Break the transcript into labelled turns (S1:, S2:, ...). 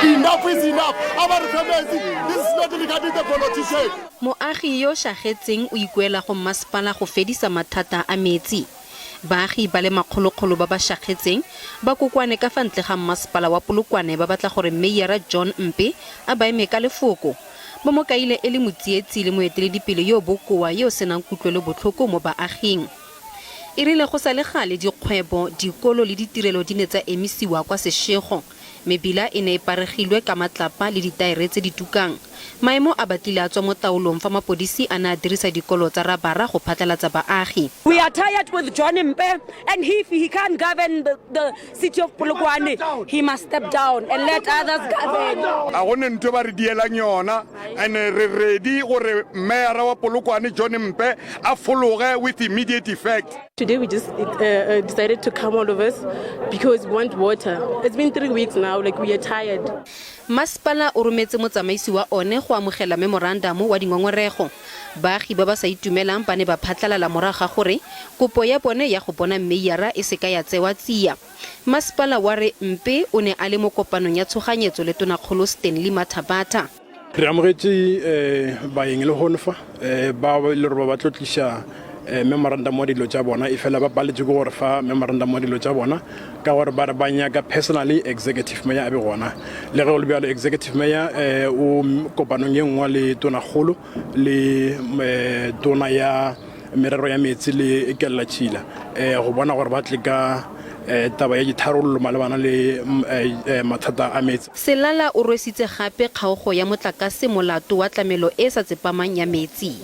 S1: Enough is enough. A ba re fe metsi. This is not regarding the politician.
S2: Moagi yo o šagetseng o ikuela go mmasepala go fedisa mathata a metsi. Baagi ba le makgolokgolo ba ba šakgetseng ba kokoane ka fa ntle ga mmasepala wa Polokwane ba batla gore Meiara John Mpe a ba eme ka lefoko. Ba mo kaile e le motsietsi le moeteledipele yo o bokoa yo o senang kutlwelobotlhoko mo baaging. E rile go sa le gale dikgwebo, dikolo le ditirelo di ne tsa emisiwa kwa Seshego. Mebila e ne e paregilwe ka matlapa le ditaere tse di tukang. Maemo a batlile a tswa mo taolong fa mapodisi a ne a dirisa dikolo tsa rabara go phatlalatsa baagi.
S3: We are tired with John Mpe and if he can't govern the, the city of Polokwane, he must step down and let others govern.
S4: A go ne ntho ba re dielang yona and re ready gore meyara wa Polokwane John Mpe a fologe with immediate effect.
S5: Today we just decided to come all of us because we want water. It's been 3 weeks now, like, we are tired.
S2: Masepala o rometse motsamaisi wa one go amogela memorandamo wa dingongorego. Baagi ba ba sa itumelang ba ne ba phatlalala morago ga gore kopo ya bone ya go bona meiara e seka ya tsewa tsia. Masepala wa re Mpe o ne a le mo kopanong ya tshoganyetso le tonakgolo Stanley Mathabatha.
S6: Re amogetše baeng lehono fa ba le gore ba batlo tliša memorandum wa dilo tša bona, e fela ba paletše ke gore fa memorandum wa dilo tša bona ka gore ba re ba nyaka personally executive mayor a be gona. Le ge go le bjalo, executive mayor o kopanong ye nngwe le tonakgolo le tona ya merero ya metsi le kelela tšhila go bona gore ba tle ka taba ya ditharollo malebana le mathata a metsi.
S2: Selala o rwesitse gape kgaogo ya motlakase molato wa tlamelo e sa tsepamang ya metsi.